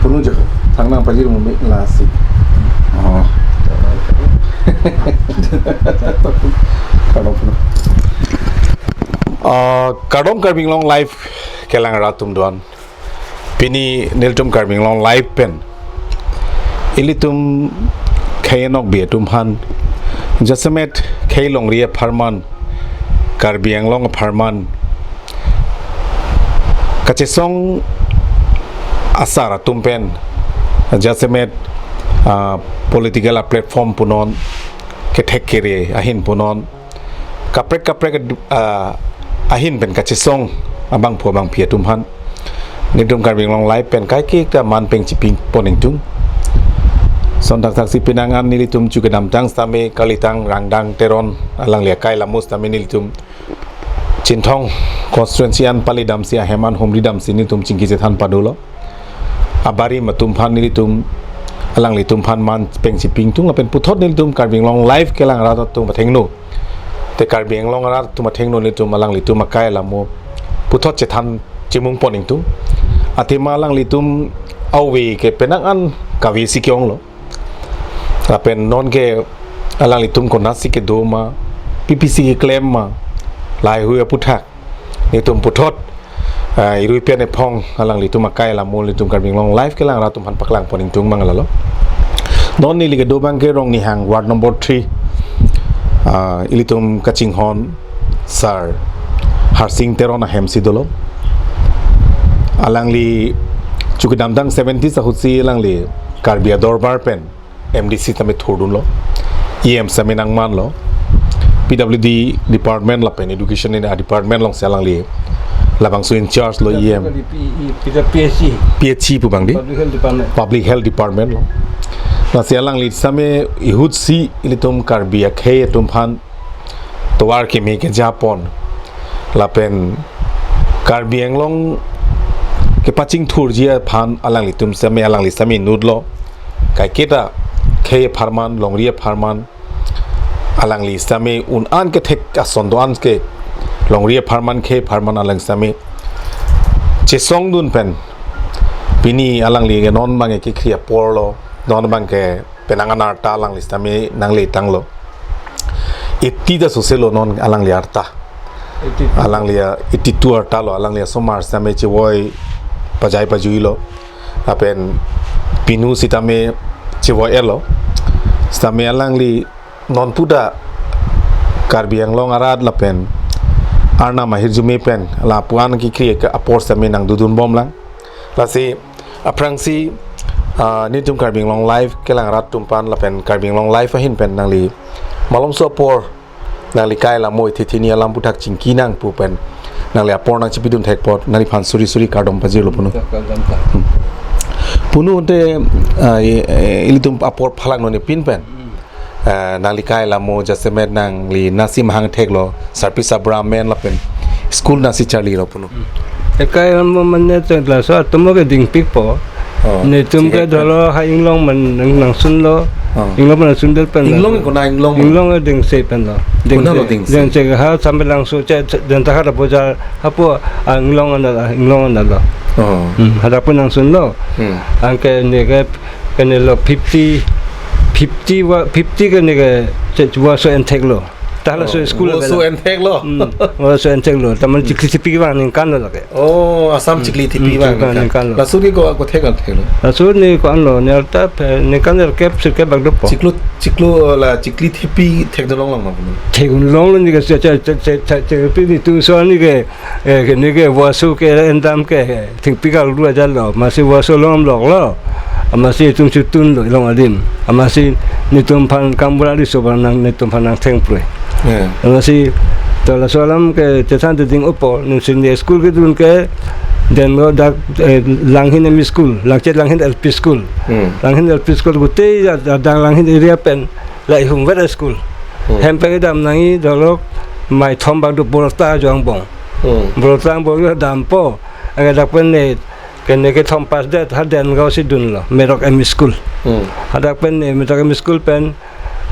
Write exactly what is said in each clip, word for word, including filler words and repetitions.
Unu jo, thangnat pajir mumik lasi. Oh. Kardom. Ah, kardom Karbi Anglong Live kelang rat atum doan. Pini nelitum Karbi Anglong Live pen ilitum khei nokbe atum aphan, jasemet khei longri apharman, Karbi Anglong apharman, kachesong asar atum pen, jasemet, ah, political a platform punon, kethek kere ahin punon, kaprek kaprek, ah, ahin pen kachesong abangphu abangphi atum aphan nelitum Karbi Anglong Live pen kaiketa man peng chiping pon ingtung. Sontak thaksi penang an nelitum chukedamtang sitame kalitang Rangdang Teron alangli akai lamo sitame nelitum Chinthong constituency an palidamsi ahem an humridamsi nelitum chingki chethan padolo. Abarim atum aphan nelitum alanglitum aphan man peng chiping ingtung lapen puthot nelitum Karbi Anglong Live kelang rat atum athengno, te Karbi Anglong arat atum athengno nelitum alanglitum akai lamo puthot chethan chimung pon ingtung. Athema alanglitum ave ke penang an kave si ke-onglo. Lapen non ke alanglitum konatsi kedo ma, pi pi si keklem ma, lahai hui aputhak nelitum puthot, ah, irui pen ephong alanglitum akai lamo nelitum Karbi Anglong Live kelang rat atum aphan paklang pon ingtung mang lalo. Non neli kedo abang ke Rongnihang ward number three, ah, ilitum kachinghon Sir Harsing Teron ahem si dolo. Alangli chukedamtang seventies ahutsi alangli Karbi Adorbar pen M D C tame thurdunlo. E M tame nangmanlo. P W D department lapen education in a department alongsi alangli labangso in charge lo, E M. P-, P-, P H E. P H E pu abang dei. Public Health Department. Public Health Department lo. Lasi alangli sitame ahutsi ilitum Karbi akhei atum aphan tovar keme kejapon lapen Karbi Anglong kepachingthurji aphan alanglitum sitame, alangli sitame inutlo. Kaiketa khei apharman, longri apharman, alangli sitame un an kethek ason do-an ke longri apharman, khei apharman alangli sitame chesongdun pen pini alangli ke non abang ke kekhri aporlo, non abang ke penang an arta alangli sitame nangletanglo. Eighty ta soselo non alangli arta. Eighty-two. Alangli a eighty-two arta lo, alangli asomar sitame chevoi pajai pajuilo. Lapen pinu sitame chevoi-etlo. Sitame alangli non puta Karbi Anglong arat lapen Arnam ahirjume pen lapu-an kekhri ke apor sitame nangdodun bomlang. Lasi aphrangsi, ah, nelitum Karbi Anglong Live kelang rat atum aphan lapen Karbi Anglong Live ahin pen nangli malomso apor nangli kai lamo ithi thini alam aputhak chingki nang pu pen nangli apor nangchipidun thek apot nangliphan suri suri kardom pajirlo punu. Kardom ta. Hmm. Punu ante, ah, i-, i-, ilitum apor phalangnon epin pen. Hmm. Eh, nangli kai lamo jasemet nangli nasi mahang theklo, sarpi sabra amen lapen school nasi charlilo punu. Ekai lamo mane te laso atomo ke dingpikpo. Oh. Nelitum ke dolo ha inglong man nang, nangsunlo. Oh. Inglong man nangsun del pen. Inglong kona inglong? Inglong dingse penlo. Kona lo dingse? Dingse ha sambil langsung che, che, denta ha bojar hapu, ah, inglong anlo, inglong anlo. Oh. Hmm, hadak pun nangsunlo. Hmm. Anke neke, kenelo fifty, fifty wa, fifty ke neke che, wa so entheklo. Tahla so school. Oh, wa so entheklo. Hmm, wa so entheklo. Taman chikli thipi vang ningkanlo lake. Oh, Assam chikli thipi vang ningkan, ningkanlo. Laso ke ko, kothek theklo? Laso ne ko-anlo, ne arta phe, ningkan erkep sirkep bak dopo. Chiklo, chiklo la chikli thipi thekdun longlong ma punu? Thekdun longlo neke che, che, pini tu so neke, eh, ke neke wa so ke endam ke, eh, thengpi kanglu ajatlo, amatsi wa so longdamloklo, amatsi itum chutunlo ilong adim, amatsi nelitum aphan kambura riso abang nang, nelitum aphan nangthengprui. Yeah. Amatsi to laso alam ke chethan te ding opo, nelitum si school kedun ke, Denlo dak, eh, Langhin M E School, Langchet Langhin L P School. Hmm. Langhin L P School gutei a, a, adang Langhin area pen la ihum vet school. Hmm. Hem pen kedam nangji dolok maithom bak do Borta ajo angbong. Hmm. Borta angbong dampo. Anke dak pen ne, ke neke thom pass det ha Dengaon si dunlo, Merok M E School. Hmm. Hadak pen ne Merok M E School pen,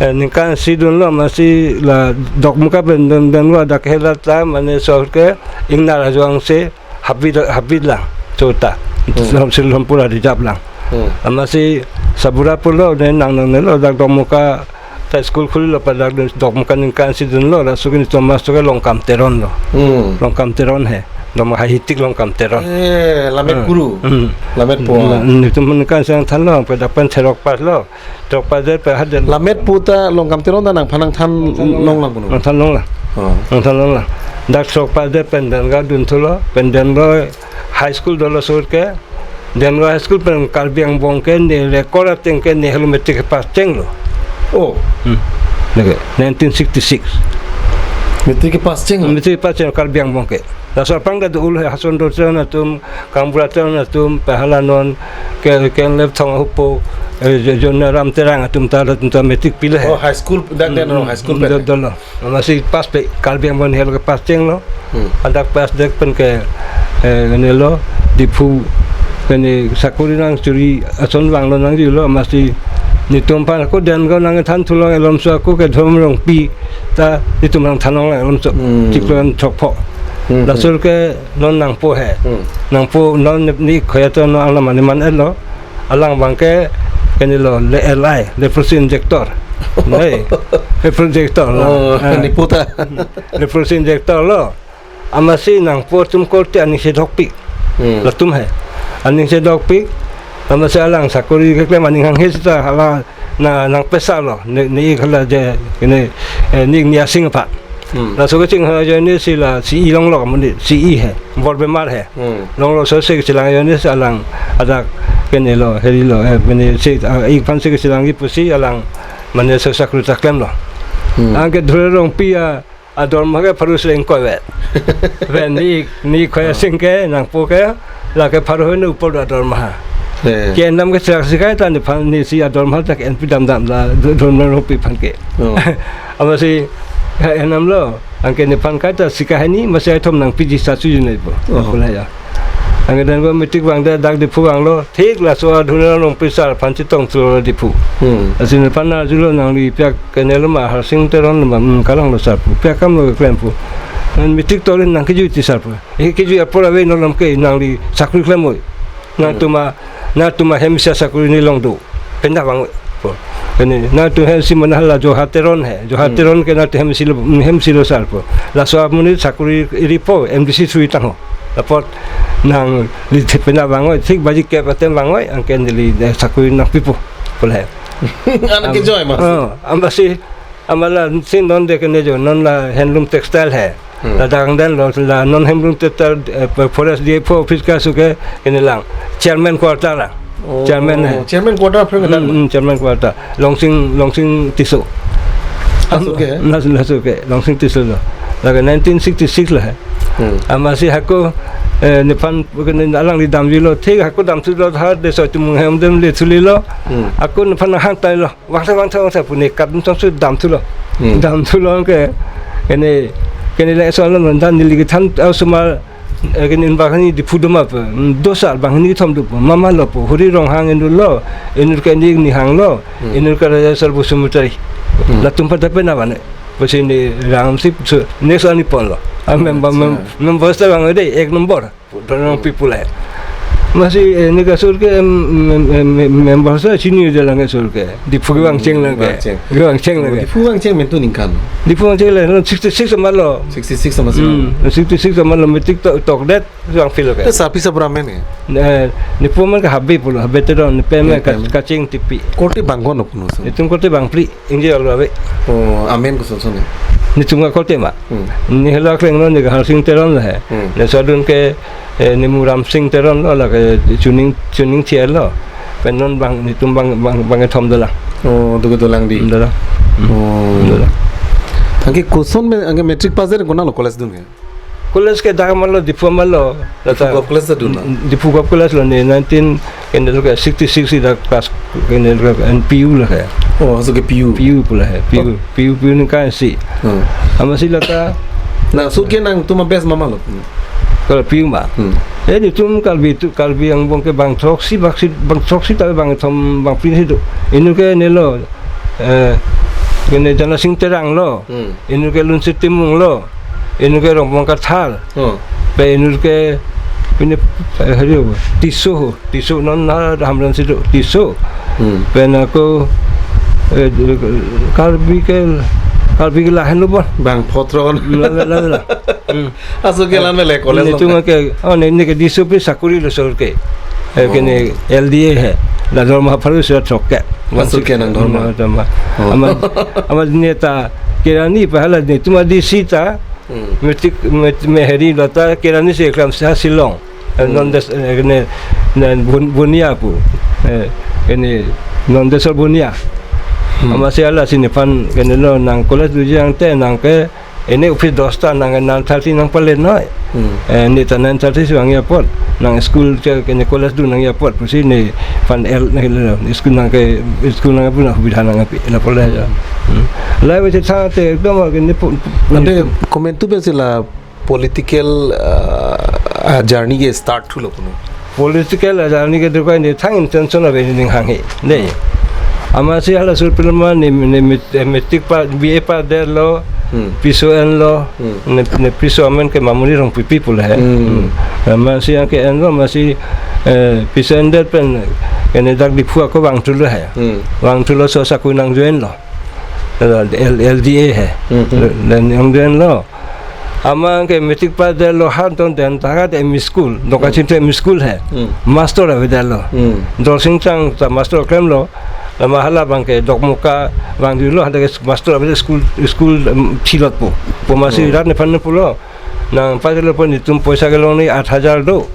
eh, ningkan isi dunlo, amatsi la Dokmoka pen dun, dunlo, dak hela ta mane so ke ingnar ajo angse, habit, habit lang, chota. Hmm. Silhom, Silhompur adi jap lang. Hmm. Amatsi Sabura pulo, ne nang nangnelo, dak Dokmoka ta school khulilo, pa dak Dokmoka ningkan si dunlo, laso ke netum master ke Longkam Teron lo. Hmm. Longkam Teron he. Dokmoka Haihitik Longkam Teron. Eh, Lamet Hmm. Kuru. Hmm. Lamet po. Hmm. Netum ningkan si nangthanlo, pa dak pen therok pass lo. Therok pass det pen ha den. Lamet pu ta Longkam Teron ta nangphan nangthan long lang kuno. Nangthan long lang. Oh. Nangthan long lang. Dak therok pass det pen Dengaon dunthulo, pen Dengaon high school dolo sut ke. Dengaon high school pen Karbi angbong ke ne record ateng ke ne helo matric pass chenglo. Oh. Hmm. Lake nineteen sixty-six. Matric pass chenglo. Matric pass cheng Karbi angbong ke. Laso aphrang ta do-ul he Hason Dosen atum, Kangbura Teron atum, pen hala non ke, ke lep thong ahupo, eh, Jo-, Jonaram Terang atum ta, atum ta matric pilo he. Oh, high school, dak den Hmm, high school hmm, pen. Do-, dolo. Amatsi pass pe Karbi angbong helo ke pass chenglo. Hmm. Hadak pass det pen ke, eh, nelo, Diphu, kene sakori nangchiri ason vanglo nangjilo, amatsi netum aphan ako Dengaon nangthan thulong elomso ako ke Dhorom Rongpi ta netum nangthan long elomso. Hmm. Chiklo an thokpho. Hmm. Laso ke non nangpo he. Hmm. Nangpo non ne, ne khoya to non alam ani man elo. Alang abang ke kene lo le L I, leprosy injector. Nei, leprosy injector lo. Oh, Ah. Nepu ta. Leprosy injector lo. Amatsi nangpo atum korte aning si dokpik. Hmm. Latum he. Aning si dokpik. Amatsi alang sakori keklem aning hanghe seta hala na nangpesa lo. Ne, ne ik hala je, ne, eh, ne ik Niasing aphan. Hmm. Laso kachingha ajoine si la C E longlo muni, C E he, Borbemar he. Hmm. Longlo, so si kachelang ajoine si alang hadak kene lo, heri lo, eh, kene si, ah, ik aphan si kachelangji pusi alang mane so sakori ta klemlo. Hmm. Anke Dhorom Rongpi a, adorma ke pharo sreng koi vet. Ven ne ik, ne ik khoya Ah. sing ke, nangpo ke, lake pharo hini upor do adorma. Eh. Ke enam ke serak sikai ta nephan ne si adorma ta ke-enpi damdam la, Dho-, Dhorom Rongpi aphan ke. Oh. Amatsi, ha, enam lo, anke nephan kaita sika hini, amatsi ithom nangpiji sasuji nai po. Oh. Pula ya. Anke Dengaon matric vang det dak Diphu vanglo, thik laso Dhorom Rongpi sar aphan chetong thulo Diphu. Hmm. Amatsi nephan arjulo nangli pi akene lo ma Harsing Teron lo ma, hmm, kalang lo sar pu. Pi akam lo keklem pu. Nang matric tolin nang kejui ti sar pu. Eh, kejui apor ave non lam ke nangli sakori klem oi. Nangtum a, Hmm. nangtum a hem isi sakori ne long do. Penang vang oi. Po. Kene, nangtum hem isi mana hala Johar Teron he. Johar Hmm. Teron ke nangtum hem isi lo, hem isi lo sar po. Laso amonit sakori iri po, M D C three tang ho. Apot nangli thik penang vang oi, thik baji kep atem vang oi, anke neli, eh, sakori nangpipo. Pule. Anak ke joy mas. Oh, amatsi, amat la si non de kene jo, non la handloom textile he. Hmm. Ladak angdeng lo, la non handloom textile, eh, forest D F O office kasu ke, kene lang. Chairman quarter la. Oh, Chairman he. Chairman quarter aphrang Hmm, kedam. Hmm, chairman quarter. Longsing, Longsing Tisso. Laso ke? Laso, laso ke, Longsing Tisso lo. Lake nineteen sixty-six lo he. Hmm. Amatsi hako, eh, nephan, kene alangli damjuilo, thik hako damthulo, har de so tumung hem dem le thulilo. Hmm. Ako nephan hangtailo. Vangtha, vangtha, vangtha pu ne kadun tong su damthulo. Hmm. Damthulo ke, kene, kene le so lo non dan neli kethan, ah, osomar, eh, kene bang hini Diphu do ma pu. Hmm, do sar bang hini kethom do pu. Mama lo pu. Hori Ronghang inut lo. Inut ke Ning Nihang lo. Hmm. Inut ke Raja Sar Basumatary. Hmm. Latum pada pena bane. Pusi ne rang si su, next ani pon lo. Ah, member, mem-, Acha. Member sa bang de, ek nombor. Dhorom Rongpi pule. Amatsi, eh, ne kasur ke, em, em, em, em, member sa chini je lang kasur ke. Diphu kevang cheng lang ke. Vang cheng. Kevang cheng lang Oh, ke. Diphu vang cheng mentu ningkan. Diphu vang cheng le, sixty-six amat lo. Sixty-six amat si Hmm, lo. Sixty-six amat lo, matric tok, tok det, vang phil lo ke. Eh, sarpi sarbura amen ke? Eh, Diphu amen ke Habe pulo, Habe Teron, nepe amen Nepe ka-, amen. Kaching Tipi. Korte bang ko no puno so. Netum korte bang phli. Ingje alo ave. Oh, amen koson son ne? Netum ke korte ma. Hmm. Ne helo akleng lo ne ke Harsing Teron lo he. Hmm. Ne sodun ke, eh, nemu Ramsing Teron lo, lake Chuning, Chuning Thier lo. Pen non bang, netum bang, bang, bang kethom dolang. Oh, do ke dolang di. Dolang. Hmm. Oh. Dolang. Anke koson me, anke matric pass de kona lo college dun ke? College ke dak amat lo, Diphu amat lo. Diphu Lata Govt College ta dun ma? Diphu Govt College lo ne nineteen, kene lo ke sixty-six si dak class, kene lo ke N P U lo ke. Oh, so ke P U. P U pula he, P U, Oh. P U, P U ningkan isi. Hmm. Amatsi lata. Na, so ke nangtum a-batch mama lo. Kalau P U ma. Hmm. Eh, netum Karbi tu, Karbi angbong ke bang throksi, bang si, bang throksi tapi bang thom, bang phli si tu. Inut ke ne lo, eh, kene Janasing Terang lo. Hmm. Inut ke Lunsit Timung lo. Inut ke Rongbong Kathar. Oh. Pe inut ke Pine, eh, heri ho, Tisso ho, Tisso non na Hamren si do, Tisso. Hmm. Pen ako, eh, Karbi ke, Karbi ke lahen lo bon. Bang photron. La, la, la, la. Hmm. Aso ke lan mele college lo. Netum ke, oh, ne, ne ke D C O pi sakuri lo sur ke. Eh, ke ne Oh. L D A hai. La dorma pharo sira thok ke. Aso ke nang dorma. Hmm, dorma. Oh. Ama, ama neta kerani pa hala netum D C ta. Hmm. Metik, met, meheri lata kerani si eklam sa Shillong. Eh, Hmm. non des, eh, ne, ne Bun-, Bunia pu. Eh, ini non desor Bunia. Hmm. Amatsi hala si nephan ke ne lo nang college duji angte nang ke ini office dos ta nang nine thirty nang pale noi. Hmm. Eh, neta nine thirty si vangji apot. Nang school ke, ke ne college dun nangji apot. Pusi nephan el, ne lo school nang ke, school nang puna hubidha nang api. La pale ja. Hmm. Lai wese tha te ekdom ke ne pu-, pu-, Ante komentu pensi la political, ah, ah, journey ke start thulo kono? Political journey ke dukai ne thang intention ave ne ning hanghe. Ne. Amatsi hala sur pilma ne, ne met-, eh, metik pa, B A pa der lo, Hmm. piso en lo, Hmm. ne, ne piso amen ke Mamuni Rongpipi pu le hai. Hmm. Hmm. Amatsi yang ke en lo, amatsi, eh, piso en der pen, ke ne dak Diphu ako vangthu lo hai. Hmm. Vangthu lo so sakuri nang join lo. L-, L D A hai. Hmm, hmm. Dan nang join lo. Amat ke metik pa der lo han ton den takat M E school, Dokachingthir M E school hai. Hmm. Master ave der lo. Hmm. Dorsing Chang ta master klem lo. Lama hala abang ke Dokmoka vangdun lo, hadak master ave school, school, um, thilot po. Po amatsi Hmm. rat nephan pulo. Nang pa der lo po netum poisa kelong ni aat hajar do.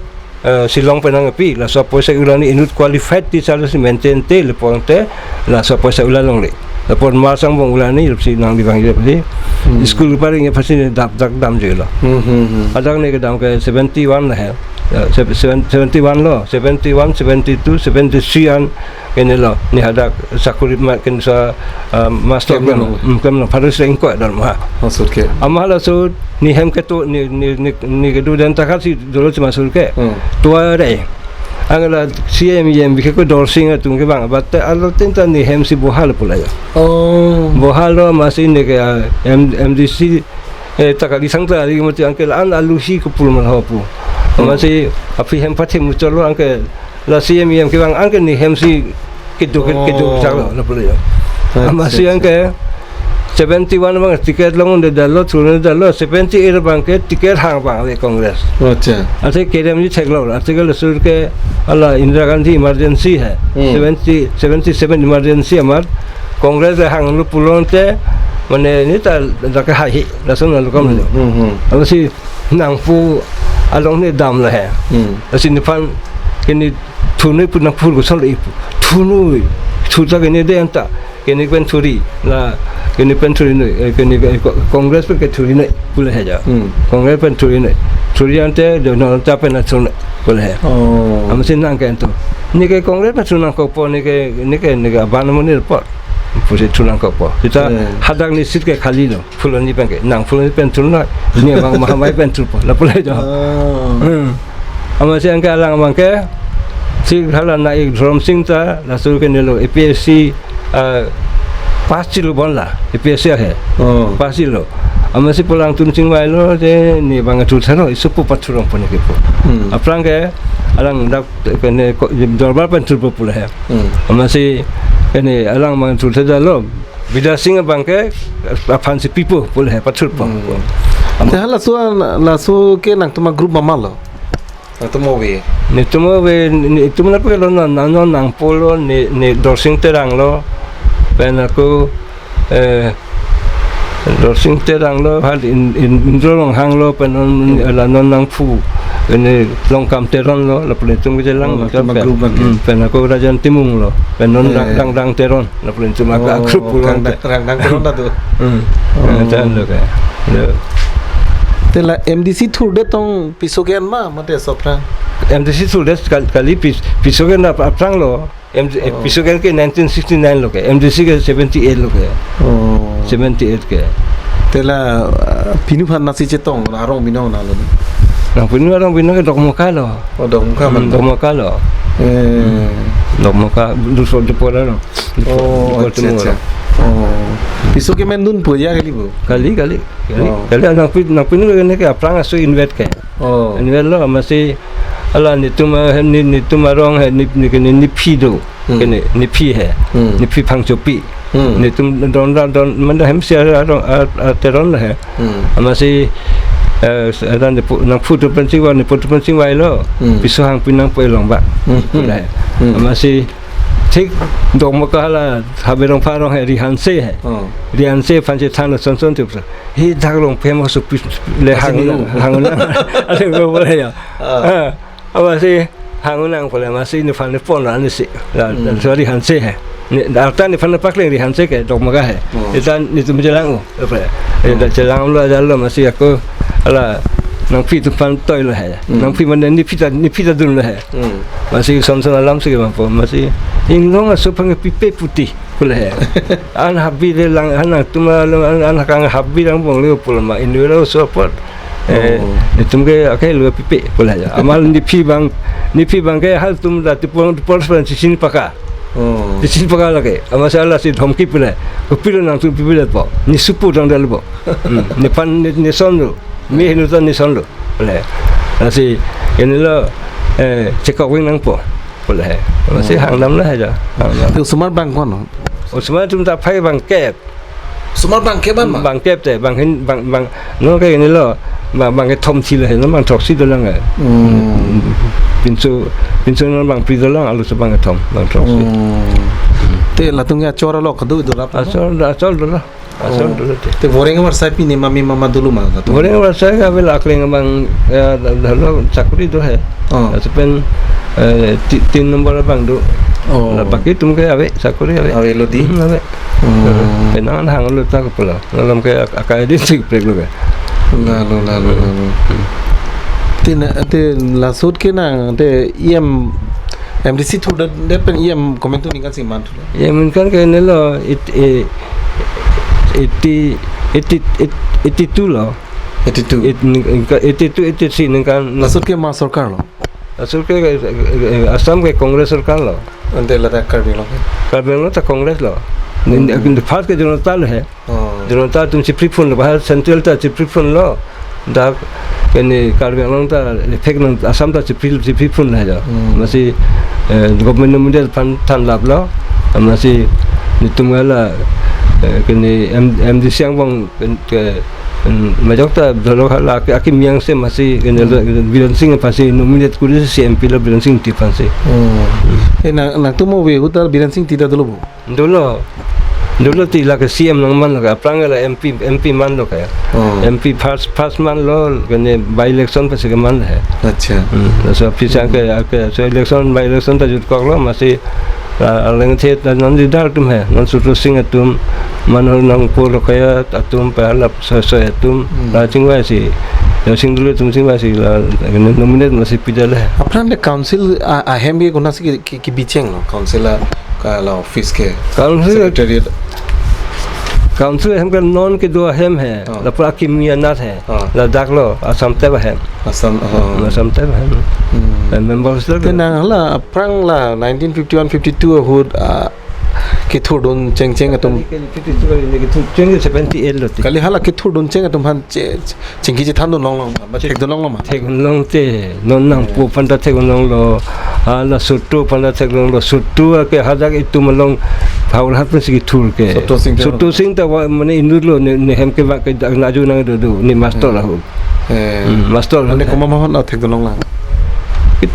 Eh, Shillong pen nangpi, laso poisa ke ulani inut qualified teacher si maintain te le ponte, laso poisa ula longle. Lapor mar sang bong ulani rup si nang di bang rup si. Hmm. School paring ya pasti ne dap dak dam je lo. Hmm, hmm, hmm. Adang ne kedam ke seventy one la hai. Ya, se-, seven-, seventy one lo, seventy one, seventy two, seventy three an ke ne lo. Ne hadak sakuri ma ke ne sa, ah, master Klem kan. Lo. Hmm, klem lo. Harus ingkoi dan ma. Maksud ke? Amat hala so ne hem ke tu ne, ne, ne, ne kedo den takat si dolo cuma sur ke. Hmm. Tua re. Angla C M E M bike ko Dorsing atum ke bang. Bat alo tin ta ne hem si bohal pula ya. Oh. Bohal lo amatsi ne ke, ah, M-, M D C, eh, takali sang ta ari mati angke la-an alu si kupul man ho pu. Hmm. Amatsi aphi hem pathe muchot lo angke la C M E M ke bang angke ne hem si kedo ke, kedo Oh. chak lo, la pule ya. Acha, amatsi acha. Angke seventy one bang ticket long de dalo, thurun dalo, seventy eight bang ke ticket hang bang le Congress. Acha. Ate kerem ni thek lo, ate ke sur ke hala Indira Gandhi emergency hai. Hmm. Seventy, seventy seven emergency amar Congress le hang lo pulote mane ne ta dak hai hi, lason lo kam lo. Hmm, hmm, hmm. Amatsi nangpu along ne dam la hai. Hmm. Amatsi nephan ke ne thunoi pu nangpu ko sol ipu. Thunoi. Thu ta ke ne de anta. Ke ne pen thuri. La ke ne pen thuri noi. Eh, ke ne, eh, ko-, Congress pen ke thuri noi. Pule hai ja. Hmm. Congress pen thuri noi. Thuri ante de no ta pen thuri noi. Pule hai. Oh. Amatsi nang ke ento. Ne ke Congress pen thu nangkok po ne ke, ne ke, ne ke aban mo ne po. Pusi thu nangkok po. Seta Eh. hadak ne seat ke khali lo. Phuloni pen ke, nang Phuloni pen thur na, ne bang Mahamai pen thur po, la pule jo. Ah. Hmm. Amatsi angke alang abang ke, si hala na ik Dhoromsing ta, laso ke ne lo A P S C, ah, pass chilo bon la, A P S C ahe. Oh. Pass chilo. Amatsi pu alang Tunsing Mailo, je ne bang thur tharo, isu pu pathur ong po ne ke po. Hmm. Aphrang ke, alang dak ke ne ko, Dorbar pen thur po pule hai. Hmm. Amatsi ke ne alang bang thur theda lo. Bidya Sing abang ke aphan si pipo pule hai pathur po. Hmm. Te hala laso, laso ke nangtum a-group ma ma lo? Nangtum ove. Netum ove, netum na pe lo na, na, non nangpo lo, ne, ne Dorsing Terang lo. Pen ako, eh, Dorsing Terang lo, hal in, in, Indro Ronghang lo, pen non, Hmm. la non nangphu. Ini Longkam Teron lo, la pule tum ke jelang, Oh, nangtum a-group abang ke. Hmm, pen ako Rajan Timung lo, pen non Eh. Dang, Dang, Dang Teron. Lapen cuma Oh, ka group pulang rang te. Dang, rang dang kurang dah tu. Hmm. Oh. Eh, dan lo ke. Lo. Te la M D C thur det tong piso ke-en ma, mate sopra. M D C thur det kal-, kali pis-, piso ke-en ap-, aphrang lo. M D C, eh, Oh. piso ke-en ke nineteen sixty-nine lo ke. M D C ke seventy-eight lo ke. Oh. Seventy-eight ke. Te la, ah, pinu aphan nangsi chetong, arong binong na lo. Nang pinu arong binong ke Dokmoka lo. Oh, Dokmoka Hmm, man. Dokmoka lo. Eh. Hmm. Dokmoka, Duso Depora lo. Oh, Depora accha, Timur. Accha. Oh. Piso ke-en dun po ya kali bo? Kali, kali. Kali, Oh. kali nang pin, nang pin ke ne ke aphrang aso invite ke. Oh. Invite lo, amatsi Hala netum, eh, ne, netum arong he, ne, ne, ne, nephi do. Hmm. Kene, nephi he. Hmm. Nephi Phangchopi. Hmm. Netum don, don, don, mane hem si arong, a, a, Teron he. Hmm. Amatsi, eh, s-, dan ne pu-, nangphu tu pensi wa, ne pu tu pensi wa lo. Hmm. Piso hang pinang pu elong ba. Hmm. Pu le. Hmm. Amatsi, thik Dokmoka hala, Habe Rongphar arong he, Rihanse he. Oh. Rihanse aphan si than lo son son tu. Hi dak rong phem so pi le. Amatsi hang, ni u. Hang na. Ale ko bole ya. Ah. Ah. Amatsi hang nang pule amatsi nephan nepon la ni si. La, hmm, la so Rihanse he. Ne, arta nephan pakleng Rihanse ke Dokmoka he. Oh. Itan netum chelang u. Apa? Hmm. Ita chelang lo aja lo amatsi ako hala nangphi tu phan toi lo he. Hmm. Nangphi mane nephi ta, nephi ta dun lo he. Hmm. Amatsi son son alam si ke bang po. Amatsi inglong aso pangpipe puti. Pu le he. An habi le lang, an nangtum along, an, an kang habi lang bong le pu lo ma, inut lo so apot. Eh, oh, netum ke akai lo pipe pu le he. Amat nephi bang, nephi bang ke halatum da tipong, tipong sepan sisin paka. Oh. Sisin paka lake. Amatsi hala si dhomki pu le. Kopilo nangtum pipe le po. Ne supu dang dal po. Hmm. Nephan ne, ne son lo. Me hinu ta ne son lo. Pu le. Amatsi, ini lo, eh, chekok wing nang po. Pu le he. Amatsi, oh, hang dam le he ja. Hang dam. Tu osomar bang ko-an? Osomar atum ta phai bangkep. Osomar bangkep an ma? Bangkep te, bang hin, bang, bang, non ke ini lo, bang, bangkethom si le he, non bangthroksi dolang he. Hmm. Pinso, pinso non bangphli dolang, alu si bangkethom, bangthroksi. Hmm. Te latum ke achor lo kadu do rap? Achor, achor dolo. Asol, oh, dolo te. Te voreng avarsai pine mami mama dolo ma latum? Voreng avarsai ke ave, akleng abang, eh, da-, dolo sakori do he. Oh. Laso pen, eh, ti-, tin nombor abang do. Oh. La baki atum ke ave, sakori ave. Ave lo di? Hmm, ave. Hmm. Eh, penang hang lo ta ke pula. Lalam ke ak-, akai di sik prek lo ke. Lalo, lalo, lalo. Te na, te lasut ke nang, te E M, M D C thur det, det pen E M komantu ningkan si man thur? E M ningkan ke nelo, it-, e-, eighty, eighty, eight-, eighty-two lo. Eighty-two. It-, ningkan, eighty-two, eighty-three ningkan. Lasut ke ma sorkar lo? Lasut ke, eh, eh, Assam ke Congress sorkar lo. Ante ladak Karbi Anglong ke? Karbi Anglong ta Congress lo. Ni, hmm, ni, first ke Janata Dal he. Oh. Janata Dal atum chipri phun lo, bahar central ta chipri phun lo. Dak ini Karbi Anglong ta effect nang Assam ta chipri, chipri phun lo he ja. Hmm. Amatsi, eh, government nominate aphan than lap lo. Amatsi netum hala, eh, kene M-, M D C angbong ke, ke, em, majok ta dolo hala aki, akimi angse amatsi kene lo, hmm, Biren Singh aphan si nominate kuri si M P lo Biren Singh Engti aphan si. Hmm. Eh, nang, nangtum ave ahut ta Biren Singh Engti ta dolo bo? Dolo, dolo ti lake C M nangman lo ke, aphrang la M P, M P man lo ke. Oh. M P first, first man lo, kene by election pasi keman he. Acha. Hmm, laso aphi sang ke, hmm, ke, so election, by election ta jutkok lo, amatsi, ah, aleng the ta non leader atum he, non Sutu Singh atum, Manohar Nongpo Lokaya atum, pen hala so, so atum, hmm, la chingvai si, Yarsing Dolo atum chingvai si, la, nominate amatsi pidal he. Aphrang le council, ah, ahem ke konatsi ke, ke, kebicheng lo, council a, ka la office ke? Council, secretariat. Council ahem ke non kedo ahem he. Ah. Lapu akimi anat he. Ah. Ladak lo, Assam Type ahem. Assam, ah. Assam Type ahem. Hmm. Eh, members lo. Te nang hala aphrang la nineteen fifty-one fifty-two ahut, ah, kethurdun chengcheng atum. Kali, kali fifty-two kali ne kethur cheng seventy-eight lo ti. Kali hala kethurdun cheng atum aphan che-, chingki chethan dun long long ma, ba thek dun long long ma? Thek long te, non nangpo, eh, aphan ta thek long lo, hala Sutu aphan ta thek long lo, Sutu ke hadak itum along Howraghat pensi kethur ke. Sutu Singh Tewang. Sutu Singh Tewang mane inut lo, ne, ne hem ke ba ke dak naju nang do do, ne master, eh, ahut. Eh. Hmm, master. Mane ahut. Komat ma aphan thek dun long lang? Ke,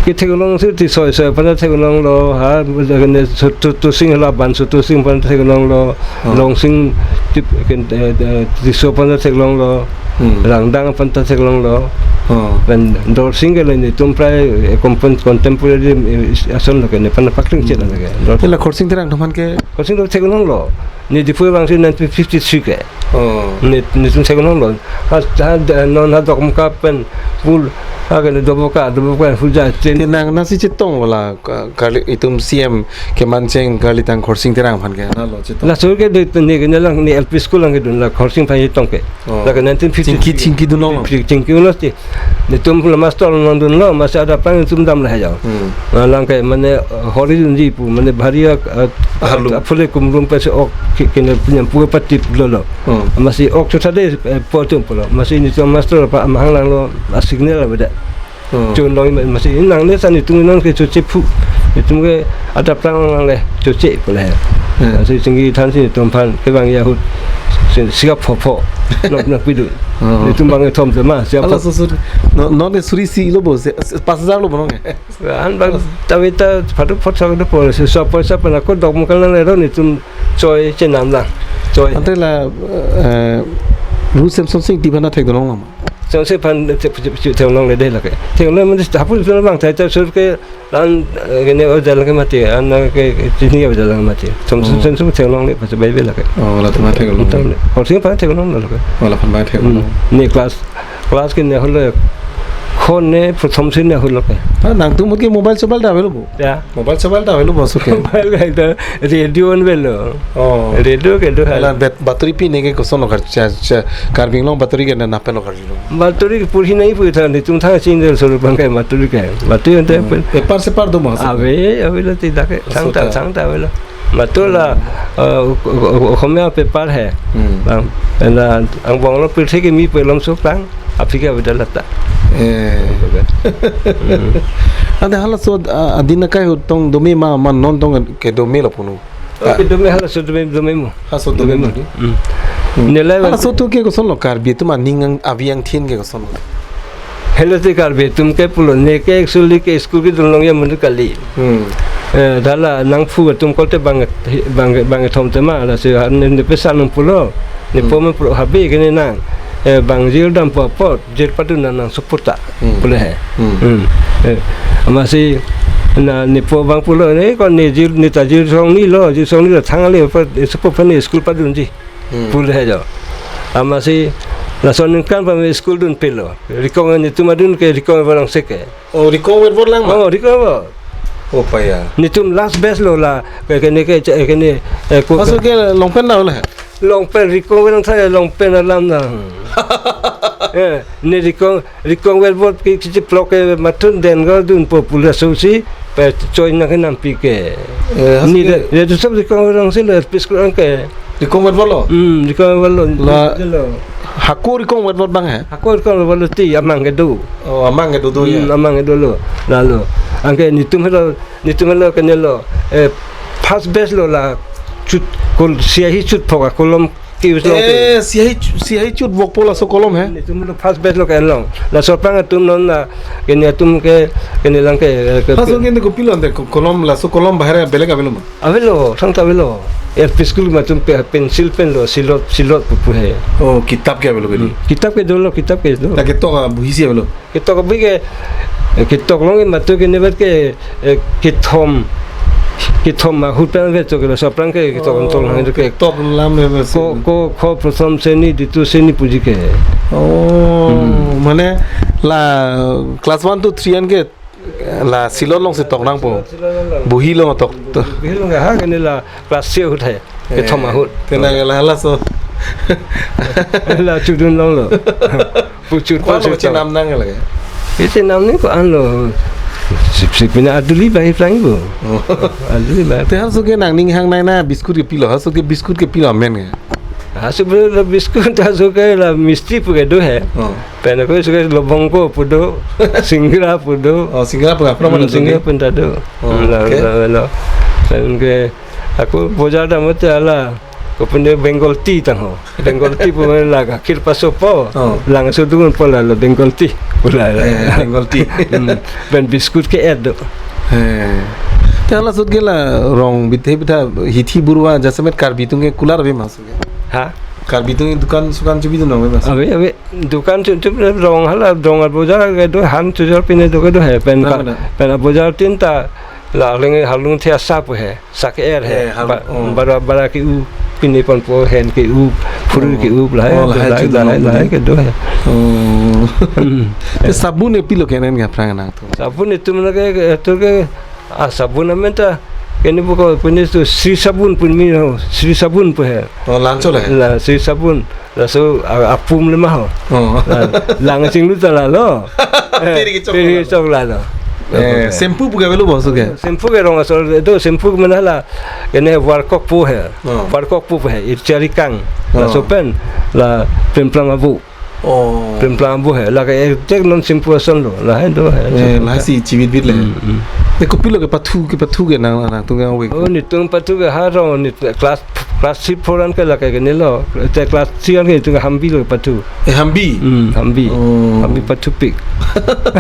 kethek long si Tisso, Tisso aphan ta thek long lo, ha, ne Sutu, Sutu Singh hala ban Sutu Singh aphan ta thek long lo. Oh. Longsing Tip-, ken-, eh, eh, Tisso aphan ta thek long lo. Hmm. Rangdang aphan ta thek long lo. Oh. Pen Dorsing ke le netum prai, eh, compon-, contemporary, eh, ason lo ke, nephan pakling chet lo ke. Dor- Te la Khorsing Terang atum aphan ke? Khorsing Terang thek long lo. Ne Diphu vangsi nineteen fifty-three ke. Oh. Ne, netum thek long lo. Ha, ha, da-, non ha Dokmoka pen pul, ha, kene Doboka, Doboka, Huja, Chen. Te nang nasi chetong lo la, ka-, kali itum C M kemancheng kalitang Khorsing Terang aphan ke, na lo chetong? Laso ke de, ne, ne lang, ne L P school lang kedun la Khorsing aphan chetong ke. Oh. La ke nineteen fifty-three. Chingki, chingki dun long. Chingki dun lo ti. Netum la master nangdun lo, amatsi adap pang netum dam la he ja. Hmm. Ah, lang ke mane, eh, hori dunji pu, mane bhari, eh, arlo, eh, phule kumrum pensi ok ke, kene punya pu patip lo lo. Hmm. Amatsi ok chotha de, eh, po atum pulo. Amatsi netum master pa amahang lang lo, a signal avedet. Hmm. Chun long ma-, masi nang le san itum non ke choche phu. Itum ke adap tang lang le choche pule. Hmm. Masi chingki than si itum aphan kevang ahut. Si, sika pho pho. Nok nok pidu. Hmm. Itum bang kethom tema, sika pho. Hala so, so, no, non ke suri isi lo bo, se, se, pas hajar lo bo non ke. An bang tawi ta phatu phot sa do po, se so poisa pen ako dok mukal nang le ron itum choi chenam lang. Choi. Ante la, eh, Ru Semson Sing ti aphan thekdun long lama. Semson Sing aphan the-, the-, the-, theklongle de lake. Theklongle mane hapu itum bang thai ta sur ke lan, eh, kene o jalan ke mati, an ke, ke chini ke jalan ke mati. Sem-, sem-, Oh. Semson Sing theklongle pas bai bai lake. Oh, la thuma theklongle. Itum le. Hor Sing aphan theklongle lake. Oh, la aphan bai theklongle. Hmm. Ne class, class ke ne holo. Khon ne prothom si ne holo ke. Ah, nangtum ke mobile sobal ta avelo bo? Ya. Mobile sobal ta avelo bo so ke? Mobile ke ta radio on avelo. Oh. Radio ke do hai. Ala bat-, battery pi ne ke koson lo kar cha, cha, Karbi Anglong battery ke na napen lo kar. Battery ke purhi nai pu tha, netum thang chini solo bang ke battery ke. Battery ante Hmm. pen. Paper separ do ma? Ave, ave lo ti dak ke. Thang ta, Sota. Thang ta ave lo. Battery la, Hmm. eh, o-, o-, o-, Okhomia paper he. Hmm. Bang, pen la angbong lo pirthe ke mi pelom so pang. Aphi ke ave da lata. Eh. Hmm. Ante hala so, ah, adin akai ho tong dome ma, ma non tong ke dome lo punu. Oh, ke dome hala so dome, dome mo. Ha so dome mo. Dome mo. Hmm. Hmm. Nilai hala ban- so tu ke koson lo Karbi atum aning ang avi angthin ke koson lo. Helo te Karbi atum ke pulo ne ke actually ke school kedun long ya menu kali. Hmm. Eh, hala nangphu atum kote bang, bang, bangkethom tema lasi ne, ne pesan nang pulo. Ne Hmm. Po me pro habe kene nang. Eh, bang jir dampo apot. Jir padun nang nang support ta. Hmm. Pule he. Hmm. Hmm. Eh, amatsi na nepo bang pulo ne ko ne jir ne ta jir song ni lo, jir song ni lo thang le pa, eh, support pa ne school padunji. Hmm. Pule he jo. Amatsi lason ningkan pa me school dun pelo. Rikong netum adun ke Rikong Vervor lang se ke. Oh, Rikong Vervor lang ma? Oh, Rikong Vervor. Oh, pa ya. Netum last batch lo la ke, kene ke, kene, eh, ko- Maksud ke long pant na le? Long pant, Rikong Vervor lang thang long pant alam na. Eh, ne Rikong, Rikong Vervor ke kichi plok ke matun den ga dun popular so si, pe choi nang ke nampi ke. Eh, ni de, de tu sab Rikong Vervor lang si le, L P school ang ke. Rikong Vervor lo? Hmm, Rikong Vervor lo. La, lo. Hako Rikong Vervor bang he? Hako Rikong Vervor lo ti, amang ke do. Oh, amang ke do do ya? Hmm, amang ke do lo. Lalo. Ang ke netum helo, netum helo kene lo. Eh, first batch lo la chut, kol, siahi chut phoka kolom ke use long ke. Eh, siahi chu-, siahi chut vok po laso kolom he? Netum lo first batch lo ke long. Laso pang atum non na, kene atum ke, kene lang ke, eh, ke, First ke- ke ne kopilo ante ko-, kolom laso kolom bahar beleg avelo ma? Avelo, thang ta avelo. L P school ma atum pe, pencil pen lo, silot, silot pupu he. Oh, kitab ke avelo ke di? Hmm. Kitab ke dolo, kitab ke do. Ta ketok abohi si avelo? Ketok abohi ke, eh, ketok long ke matu ke nebat ke, eh, kethom, kethom ahut pen ave to ke laso aphrang ke ketok Oh, tong hang ke. Ketok lam ave si. Ko, ko, kho prothom seni, ditiyo seni puji ke. Oh, Hmm. Mane la class one to three an ke la silot long si tok nangpo. Silot long. Bohi long tok. Bohi long ha kene la class three ahut he. Eh, kethom ahut. Tena ke la laso. La chudun long lo. Puchut Kwan puchut lo chenam nang lage. Ite nam ni ko-an lo. Sip sip pina aduli bai plang bo. Oh. Aduli bai. Te haso ke nangning hangnei na biscuit kepilo. Haso ke biscuit kepilo amen ke. Haso ke biscuit haso ke la misti pu ke do he. Oh. Pen ko suka lobong ko pu do, singra pu do. Oh, singra pu, apa nama Hmm, singra pu ta do. Oh, Hmm, la, okay. La, la. Pen ke ako bojar dam te ala. Ko pen Bengal tea tang ho. Bengal tea pu la gakhir paso po. Oh. Lang so dun po la, la Bengal tea. Pu la, la. Eh, Bengal tea. Hmm. Pen biscuit ke-et do. Eh. Te hala sut ke la rong bithe bitha hithi burwa jasemet Karbi atum ke kular ave ma sut ke? Ha? Karbi atum dukan sukan chubidun ave ma sut? Ave, ave. Dukan tu, tu rong hala, rong abojar ke do, han chujor pine do ke do he, pen Mana, ka, mana? Pen abojar tin ta, la leng halung thia sa pu he, sa ke-er he. Eh, halung, Ba-, oh. Bara, bara ke-u, pine pon po hen ke-u, phuru Oh. Ke-u, lahai, Oh, lahai lahai, chudun lahai, long lahai pine. Ke do he. Oh. Hmm. Te sabun e pilo ke nen ke aphrang nangtum? Sabun itum lake, ke, tu ke, ah, sabun amen ta, kene buko, pine tu Sri Sabun pun mi ho, Sri Sabun pu he. Oh, lancho le? La, Sri Sabun. Laso a-, apum le ma ho. Oh. La, lang chinglu ta lalo. Eh, Tiri kechok tiri lalo. Kechok lalo. Eh, shampoo pu ke avelo bo so ke? Shampoo ke rong asor do, shampoo ke mana la. Kene warkok pu he. Oh. Warkok pu he. Irchari kang. Oh. Laso pen la Premplang abu. Oh. Pemplang pu he, lake exact non Simphu ason lo, lahai do he. Eh, lahai si chibit bit le. Hmm, hmm. Te kopilo kepathu, kepathu ke nang, nangtum ke awek. Oh, netum pathu ke haro, ni class, class three four an ke lake ke nelo. Te class three an ke netum ke Humvee lo pathu. Eh, Humvee? Hmm, Humvee. Oh. Humvee pathupik.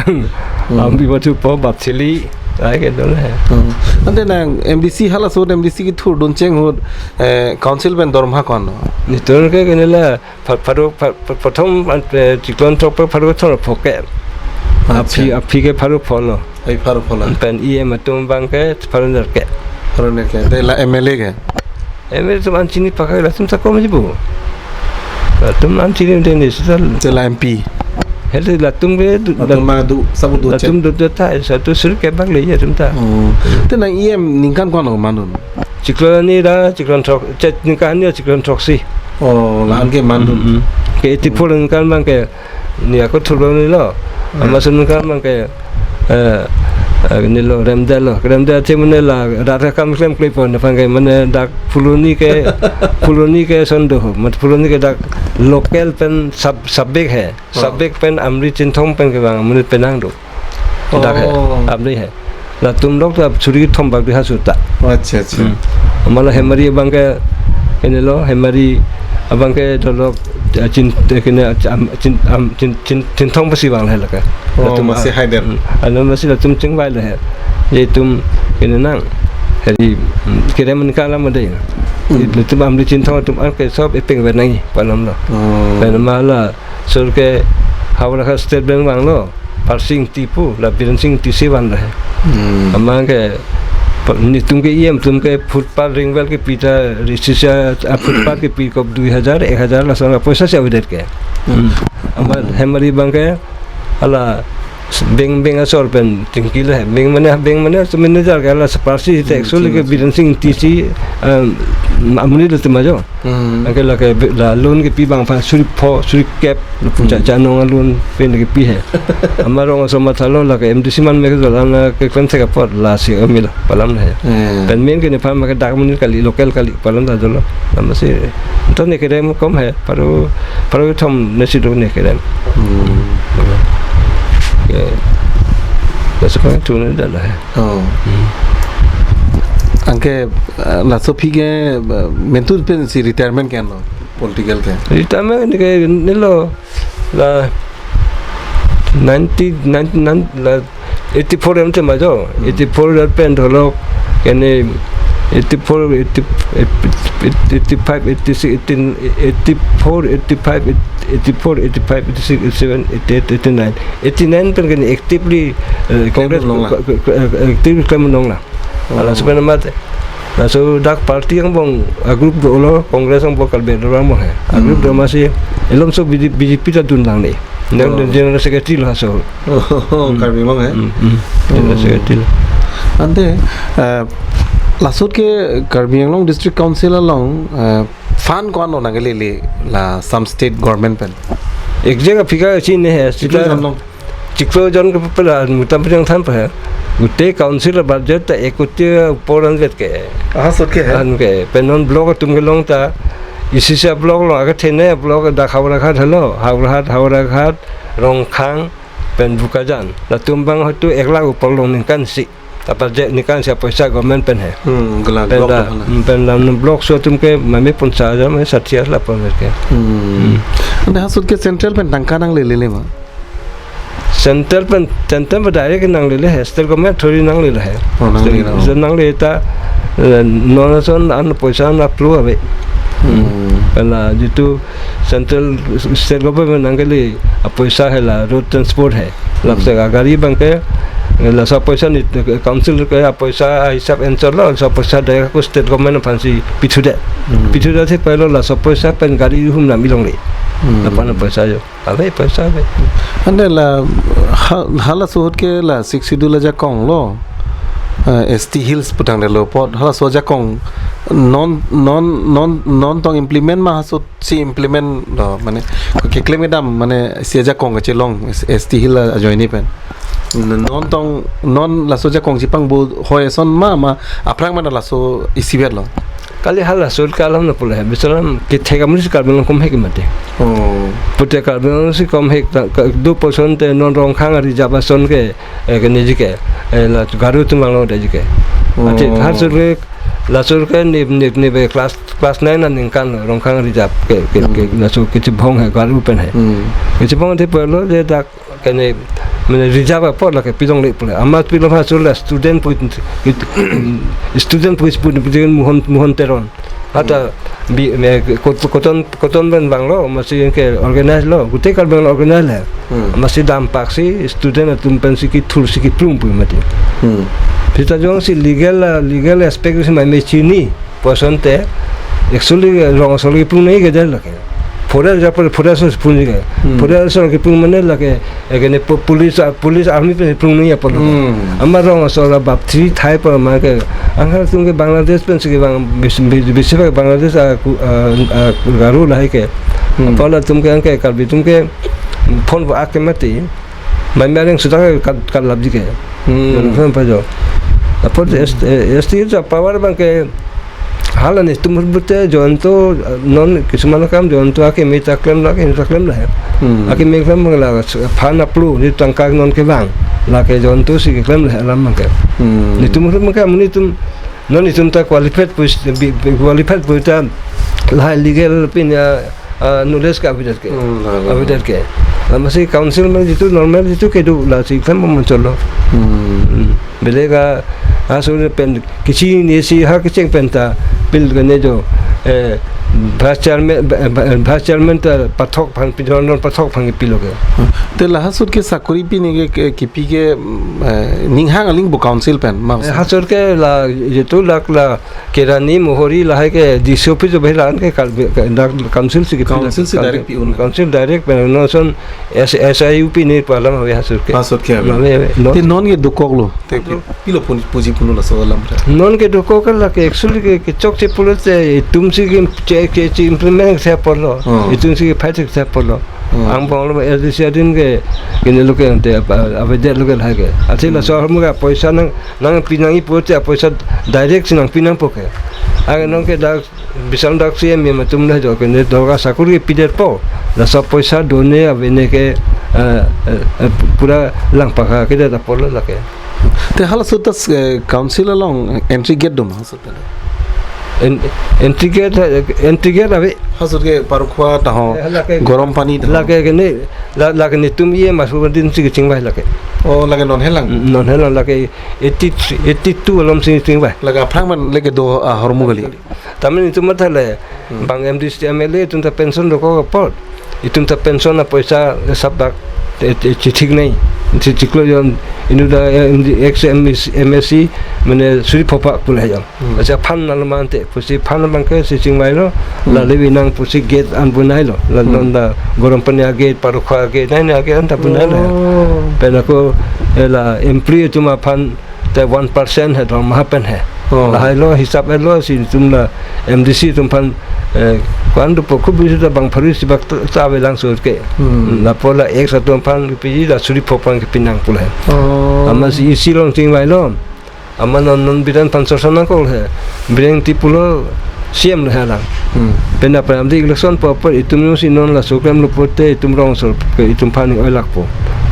Hmm. Humvee pathupo, bap chili, lahai ke do le. Hmm. Ante nang M D C halaso M D C kethur duncheng ahut, eh, council pen dorma ko-an lo? Netum ke ke nela, Pha-, pharo, pha-, pha-, prothom, eh, chiklon thok pen pharo thon pho ke. Acha. Aphi, aphi ke pharo pho lo. Ai pharo pho lo. Pen E M atum abang ke pharo ner ke. Pharo ner ke. Te la M L A ke? M L A atum an chini pakai latum ta kom ji bu. Latum an chini de ni sita. Te la M P? Hele latum ke du-, latum ma du, sabu du latum chet. Du du ta, satu sur ke bak le ya tum ta. Oh. Te nang E M ningkan ko-an lo mandun? Chiklon ani ra, chiklon thok, chet ningkan ani chiklon throksi. Oh, la-an ke mandun. Mm, mm. Ke eighty-four ningkan abang ke, ne ako thurlo ni lo. Hmm. Amat ason ningkan abang ke, eh, eh, nelo remdel lo. Remdel che mane la, rat akam klemkle pon, aphan ke mane dak Phuloni ke, Phuloni ke ason do, mat Phuloni ke dak local pen sab, sabek he. Oh. Sabek pen Amri Chinthong pen kevang amonit penang do. Dak he, oh. Amri he. Latum lok ta suri thom bak di hasu ta. Oh, acha, acha. Hmm. Amala Hemari abang ke, ke nelo, Hemari abang ke dolok, eh, Chin, eh, ke ne, am, Chin, am, Chin, Chin, Chinthong pasi vang le lake. Oh, latum masi ah, haider. Hmm. Alo masi latum chingvai le he. Ye tum ke ne nang. Hari, hmm, kere man kala made. Hmm. Latum Amri Chinthong atum an ke sob epeng venang palam lo. Oh. Pen amala sur ke Howraghat State Bank vang lo. Parsing Tipu, la Biren Singh Ingti si van lo he. Hmm. Amat ke, pa-, netum ke E M atum ke footpath ring well kepi ta, risisa, ah, footpath kepi kop dui hajar, ek hajar lason apoisa si avedet ke. Hmm. Amat Hemari abang ke, hala, beng, beng asor pen tingki le he. Beng mane, beng mane, so manager ke hala separsi te. Hmm, actually ke sure. Biren Singh Ingti si, um, amonit le tema jo. Hmm. Anke lake be-, la loan kepi abang aphan suri pho, suri kep, hmm, ja, ja nong loan pen kepi he. Amat rong aso matha lo lake M D C man me ke jalan, eh, keklem thek apot lasi kami lo, palam le he. Hmm. Pen main ke nephan ma ke dak amonit kali, local kali, palam ta dolo. Lama si, to ne kerem kom he, pharo, pharo thom ne si do ne kerem. Hmm. Ke, laso pang tu ne dala he. Oh. Hmm. Anke, eh, laso aphi ke, eh, mentu pensi retirement ke-an lo, political ke? Retirement ke nelo, la ninety, ninety-nine, la eighty-four em tema jo, hmm, eighty-four pen dolok, ke ne eighty-four, eighty, eighty-five, eighty-six, eighty, eighty-four, eighty-five, eighty-four, eighty-five, eighty-six, eighty-seven, eighty-eight, eighty-nine. Eighty-nine pen ke ne actively, eh, Congress klem long la. Ke, ke, eh, actively klem long la. Oh. Laso pen amat, laso dak party angbong, a group dolo, Congress angbong Karbi Anglong angbong he. A group, hmm, do masi, elom so B J P, B J P ta dun lang ni. Nang, oh, general secretary lo so. Oh, hmm, Karbi Anglong he? Hmm, hmm. General, oh, secretary lo. Ante, eh, laso ahut ke Karbi Anglong District Council along, eh, fund ko-an lo nang kelele la Assam State Government pen? Exact figure si ne he, chiklo sita jon long. Chiklo jon ke pela mutam pejang than pa he. Gute council budget ta ek koti upor an vet ke. Aha sot ke he? An ke. Pen non block atum kelong ta. Isi isi block lo, akhei thene block dak Howraghat helo. Howraghat, Howraghat, Rongkhang, pen Bokajan. Latum abang hoitu ek lakh upor long ningkan si. Apa je ningkan si apoisa government pen he. Hmm, gala pen block la, hala. Hmm, pen la non block so atum ke mame pon sa aja, mame sathi aja la pon ke. Hmm. Hmm. Ante halaso ahut ke central pen tangka nanglele ma? Central pen, central pen direct nanglele he, state government thori nanglele he. Oh, nanglele, state, oh, state nangle ta, eh, non ason an poisa na plu ave. Hmm. Pen la jitu central state government nangkele apoisa he la road transport he. Lapse, hmm, agari abang ke, eh, laso apoisa ni, eh, council ke apoisa hisap ensor lo, laso apoisa direct ko state government aphan si pithudet. Hmm. Pithudet si pilo laso apoisa pen gari humnam ilongle. Hmm. Lapen apoisa jo. Ave, apoisa ave. Ante la ha-, halaso ahut ke la Sixth Schedule ajakong lo. Eh, S T Hills pu tangdet lo apot. Halaso ajakong non, non, non, non tong implement ma halaso ahut si implement lo, mane, keklem kedam, mane, isi ajakong kachelong, S-, S T Hill ajoine pen. Non tong, non laso ajakong chepangbo hoi ason ma, ma, aphrang ma laso isivet lo? Kali hala sur kalam na pule, bisalam kethek amonit si Karbi Anglong komhek mati. Oh. Pute Karbi Anglong si komhek ta, ka, do poson te non Rongkhang ari jaba son ke, eh, ke neji ke, eh, la Garo atum vanglo de ji ke. Ati Oh. har sur ke, la sur ke ni, ni, ni be class, class nine aningkan lo, Rongkhang ari jap ke, ke, ke, Hmm. la sur kechibong hai, Garo pen hai. Hmm. Kechibong te pelo je dak, kene, mane reserve apot lake pilongle pule. Amat pilong ha sur la student pu, student pu, pu, pu, Mohon, Mohon Teron. Hata Hmm. bi, me, kot-, koton, koton pen vanglo, masi ke organize lo, gute Karbi Anglong organize le. Hmm. Masi dampak si student atum pen si kethur si keplung pu mati. Hmm. Seta jongsi legal, legal aspect si mai me chini. Poson te, actually, rong asor keplung nangji ke jai lake. Forest, japa forest asor keplung nangji ke. Hmm. Forest asor keplung mane lake, eh, kene po-, police, ah, police army pen keplung nangji apot lo. Hmm. Amat rong asor abapthri thai apor ma ke. Anghar atum ke Bangladesh pen si kevang bes-, bes-, besi bak Bangladesh a ku-, a, a, Garo lahai ke. Hmm. Apot latum ke anke Karbi atum ke phone vo ake mati. Mai mereng sudah ke kal-, kalap ji ke. Hmm. Yang phone pa jo. Apot S-, eh, S T itu power abang ke hala netum bute Jayanta, eh, non kisumana kam Jayanta akeme ta klem la, akeme ta klem la. Hmm. Akeme klem la phan aplu ni tangka non kevang. Lake Jayanta si keklem la alam abang ke. Hmm. Netum bute abang ke amonit atum non itum ta qualified pus-, bi-, bi-, qualified pu ta lahai legal pin ya, ah, knowledge ke avedet ke. Hmm, la, la, la. Avedet ke. La masi council me jitu normal jitu kedo lasi klem pon cholo. Hmm. Hmm. Bele ka asur pen kisi ni si ha kecheng pen ta pil kene jo, eh, vice chairman, eh, vice chairman ta pathok aphan pidon don pathok aphan kepilo ke. Te la ha sur ke sakori pine ke, ke, kipi ke, mm, eh, ning hang aling pu council pen, ma Eh, ha sur ke la, jitu lak la, Kerani, Mohori lahai ke D C office abang la-an ke kal-, ke dak council si kepi la, Council si council, direct pi un. Council direct pen non ason S-, S I U pine pu alam ave ha sur ke. Ha sur ke ave. Ave, ave, no. Te non ke dokok lo. Te pi-, pilo pun-, puji pulo laso alam ra. Non ke dokok ke lake actually ke, kechokche pulote itum si ke che, che, che implement thek apot lo. Oh. Itum si ke fight thek apot lo. Oh. Angbong lo S D C adin ke, kene lo ke ante apa, avedet lo ke lahai ke. Ati Hmm. laso ahormu ke poisa nang, nangpi nangji pulote poisa direct si nangpi nangpo ke. Anke non ke dak bisang dak C M atum la jo kene doka sakori pidetpo. Laso poisa done avene ke, eh, eh, eh, pura langpakha kedet apot lo lake. Te hala sur ta, eh, council along entry gate do ma sur ta? En-, entry gate, eh, entry gate ave. Ha sur ke Parukhwa ta ho, Eh, lake, Gorom Pani ta ho. Lake kene, la, lake netum ye masuk din si kechingvai lake. Oh, lake non helang? Mm, non helang lake eighty-three, eighty-two alom si chingvai. Lake aphrang man lake do, ah, ahormu kali. Tame netum matha le, Hmm. bang M D C M L A atum ta pension dokok apot. Itum ta pension apoisa sap dak, eh, eh, chithik nai. Chithik lo jon inut ta, eh, M D, ex M S C, M S C, mane suri phopa pule jon. Hmm. Acha phan nalo mante, pusi phan abang ke si chingvai lo, Hmm. la levi nang pusi gate an bunai lo, la Hmm. non ta Gorom Pani gate, Parukhwa gate, nai nai gate an ta bunai lo. Oh. Pen ako, eh, la employee atum aphan te one percent he dorma pen he. Oh. Lahai lo, hisap lo, si itum la M D C atum aphan, eh, kuan do pokok bisi ta bang phari si bak ta, ta avelang sur ke. Hmm. Lapu la ex atum aphan kepiji la suri pho aphan kepi nang pule. Oh. Amat si isi along chingvai lo. Amat non non Biren aphan sorsa nangkok he. Biren ti pulo C M lo he lang. Hmm. Pen aphrang di election pu apot itum jongsi non laso klem lo pulote itum rong asor ke itum aphan ning oilakpo.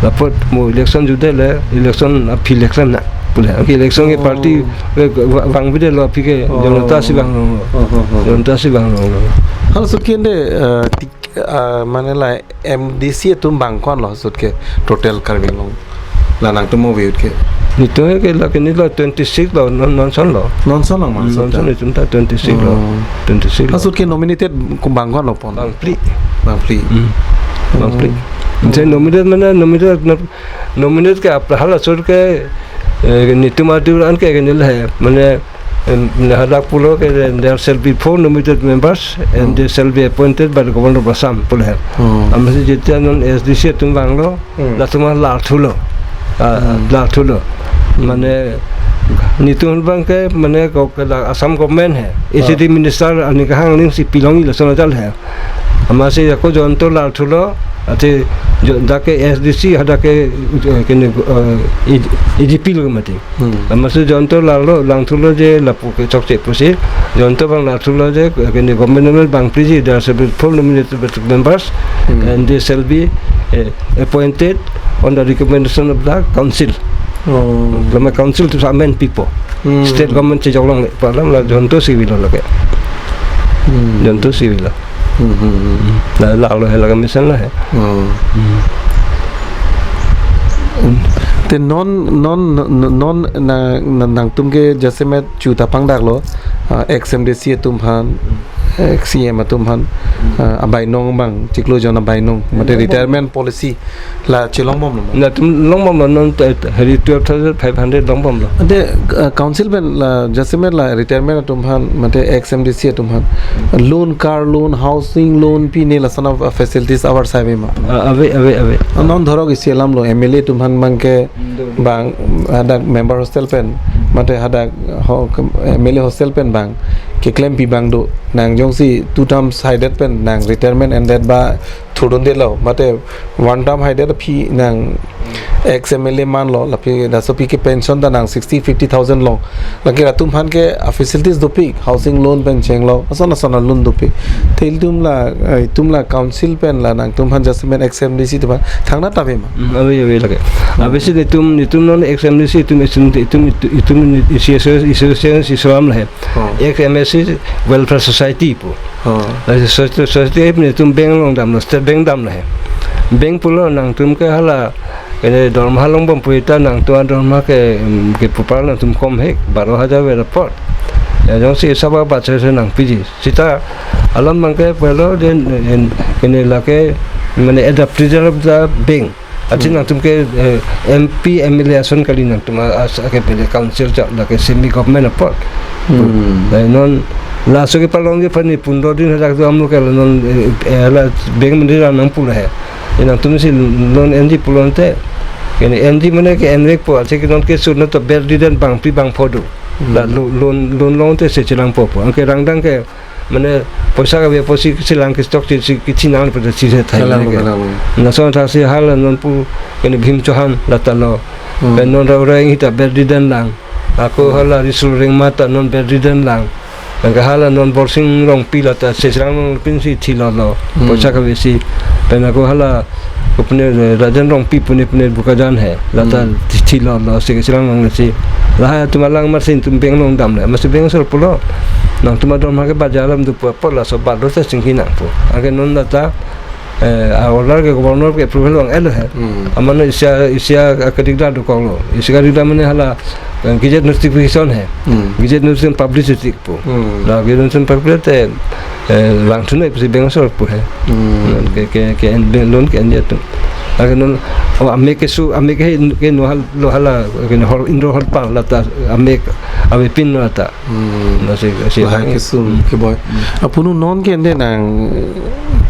Lapu mo election jude le election aphi le klem nang pule. Anke election ke Oh. party ke va-, vangvedet lo aphi ke Oh. Janata si vanglo. Oh, oh, oh. Janata si vanglo. Hala sur ke ande, eh, tik, eh, mane la M D C atum bang ko-an lo sur ke total Karbi Anglong? La nangtum ave ahut ke. Netum ke lake ni la twenty-six lo, non, non ason lo. Non ason lo, ma, Hmm, sur non ta. Ason itum ta twenty-six lo. Oh. Twenty-six lo. Ahut ke nominated ko bang ko-an lo pon? Bangphli. Bangphli. Hmm. Bangphli. Oh. Jadi nominated mane nominated, nom-, nominated ke ap-, hala sur ke, eh, netum adur an ke, ke nil he. Mane, em, hadak pulo ke, there shall be four nominated members and Hmm. they shall be appointed by the Governor of Assam pulo he. Hmm. Amatsi jetia non S D C atum vanglo, Hmm. latum larthulo. Ah, Hmm. larthulo. Hmm. Mane, netum abang ke, mane, ko ke la Assam government he. Ah. A C T minister ani kahang ning si pilong ilo sona jal he. Amatsi ako Jayanta larthulo, ate jo-, dak ke S D C, hadak ke, eh, kene, eh, A G P lo mati. Hmm. Amatsi Jayanta larlo, langthulo je lapu ke chokche pusi. Jayanta abang larthulo je, eh, kene government member bang priji, there are several full nominated members, Hmm. and they shall be, eh, appointed on the recommendation of the council. Oh. Lama council to amend people. Hmm. State government chejok longle pu alam la Jayanta si avelo lake. Hmm. Jayanta si avelo. Hmm, hmm, hmm. La, la lo he la commission la he. Oh. Hmm. Te non, non, non, non, na, na, nangtum ke jasemet chu ta pangdaklo, ah, ex M D C atum aphan, ex C M atum aphan, ah, abainong abang, chiklo jon abainong, mate Longbom. Retirement policy la chelongbomlo ma? Latum longbomlo non te, te, hari twelve thousand five hundred longbomlo. Ante, ah, council pen la, jasemet la retirement atum aphan, mate ex M D C atum aphan, loan, car loan, housing loan, pine lason a facilities avarsai ave ma? Ah, ave, ave, ave. Ah, non dhorok isi alamlo, M L A atum aphan abang ke, Hmm, do, do. Bang, hadak member hostel pen, mate hadak ho, M L A hostel pen bang, keklempi abang do, nang jongsi two terms haidet pen, nang retirement ended ba thurdundelo, mate one term haidet aphi nang ex M L A manlo, lapen laso aphi ke pension ta nang sixty, fifty thousand long. Lake latum aphan ke a facilities dopik, housing loan pen chenglo, ason ason a loan dopik. Te ilitum la, eh, itum la council pen la nangtum aphan jasemet ex M D C atum aphan thangnat ave ma? Hmm, ave, ave lake. Hmm. Ave si netum, netum non ex M D C atum, itum, itum, itum, itum, isi, isi, isi, isi, isi alam la he. Oh. Ex M S C Welfare Society pu. Oh. Laso society, society netum bank along damlo, State Bank damlo he. Bank pulo nangtum ke hala, kene dorma longbom pu ta nangtum adorma ke, em, ke pupar nangtum kom he, baro hajar ave apot. Ya, jongsi saba bache se nangpiji. Seta alam abang ke pulo den, en, kene lake, mane adaptation of the bank. Achi Hmm. nangtum ke, eh, M P, M L A ason kali nangtum a-, as-, ke pele council chot lake semi government apot. Hmm. Eh, non laso kepalongji aphan ni pundro din hadak do amo ke non, eh, eh, la bank manager nangpulo he. Eh, nangtum si loan enji pulote. Kene enji mane ke envekpo, achi ke non ke sur na to ber di den bangpi bangpho do. Hmm. La lo-, loan, loan longte se chelangpo po. Anke rangdang ke mane poisa kave apotsi chelang ke stock chi, chi, kichinang pada chi se thai Kalang, lake. Kalang. Lason athak si hala non pu kene Bhim Chauhan lata lo. Hmm. Pen non Rao Reng hita ber di den lang. Ako Hmm. hala Risul Rengma ta non ber di den lang. Anke hala non Borsing Rongpi lata Sesrang Rongpi si thilo lo. Hmm. Poisa kave si. Pen ako hala Ko pune, eh, Rajan Rongpi pune, pune Bokajan he. Lata Hmm. thi-, thilo lo si kecil lang si. Lahai atum alang amatsi netum bank along damle. Amatsi bank asor pulo. Nangtum adorma ke bajar alam dopo, laso bado ta chingki nangpo. Anke non lata, eh, a order ke governor ke approval long elo he. Hmm. Amano isi a, isi a, a, kedik da dokok lo. Isi kedik da mane hala, eh, gazette notification he. Hmm. Gazette notification publicity pu. Hmm. La gazette notification publicity, eh, langthu noi pusi bank asor pu he. Hmm. Non ke, ke, ke en, loan ke en atum. Lake non, oh, amek keso, amek ke, ke no hal, lo hala, ke no hor, indoor hall pang lata, amek, avepin lata. Hmm. Lasi, lasi Lahai abang. Keso, Hmm. keboi. Hmm. Apunu non ke ende nang,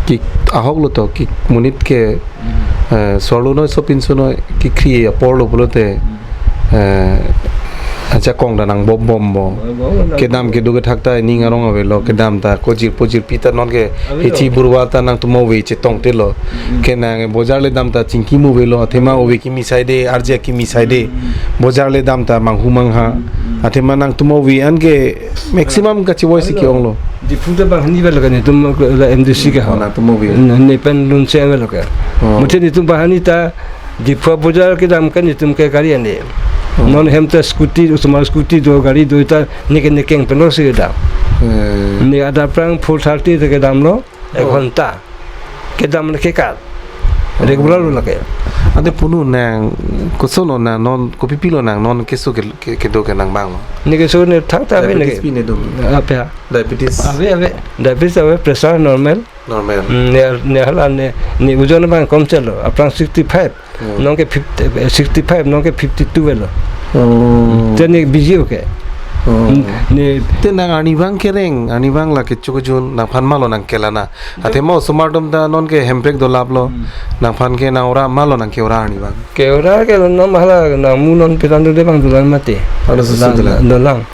ke ahok lo to, ke monit ke, Hmm. eh, solo noi, sopinso noi, kekhri apor lo pulote, Hmm. eh, ajakong ta nang bombompo. Bom, bom, bom. Kedam kedo kethak ta ning arong avelo, kedam ta kojir pojir pi ta non ke Avelo. Hithi burwa ta nangtum ove chetongte lo. Mm. Ke nang bojar le dam ta chingki mu avelo, athema ove kimi saide, arje kimi saide. Mm. Bojar le dam ta manghu mangha. Mm. Athema nangtum ove anke maximum kachevoi si Avelo. Ke-ong lo. Diphu ta banghini avelo ke netum la M D C ke Oh, ho. Nangtum ove. Ne pen lunse avelo ke. Oh. Muthe netum banghini ta Diphu bojar kedam ke netum ke gari ane. Oh. Non hem ta scooty, osomar scooty do, gari do ta ne ke ne keng penlo si kedam. Eh. Ne adap prang four thirty te kedam lo, ek Oh. ghonta. Kedam le kekat. Oh. Regular lo lake. Ante punu nang, koson lo nang, non, kopi pi lo nang, non keso ke, ke, kedo ke nang abang lo. Ne keso ne thangta ave ne Diabetes ke. Pi ne do? Apa? Diabetes. Ave, ave. Diabetes ave, pressure normal. Normal. Hmm, ne, ne hala ne, ne ojon abang komchelo, aphrang sixty-five. Hmm. Non ke fifty, eh, sixty-five, non ke fifty-two avelo. Oh. Te ne biji oke. Oh. Hmm, ne Te nang arnivang kereng, arnivang la kecho kejun, nangphan malo nang kelana. Athema osomar atum ta non ke hemprek dolap lo, Hmm. nangphan ke nang ora malo nang ke ora arnivang. Ke ora ke lo non hala nang mu non petan do de bang dolang mati. Hala susu La, dolang. Dolang.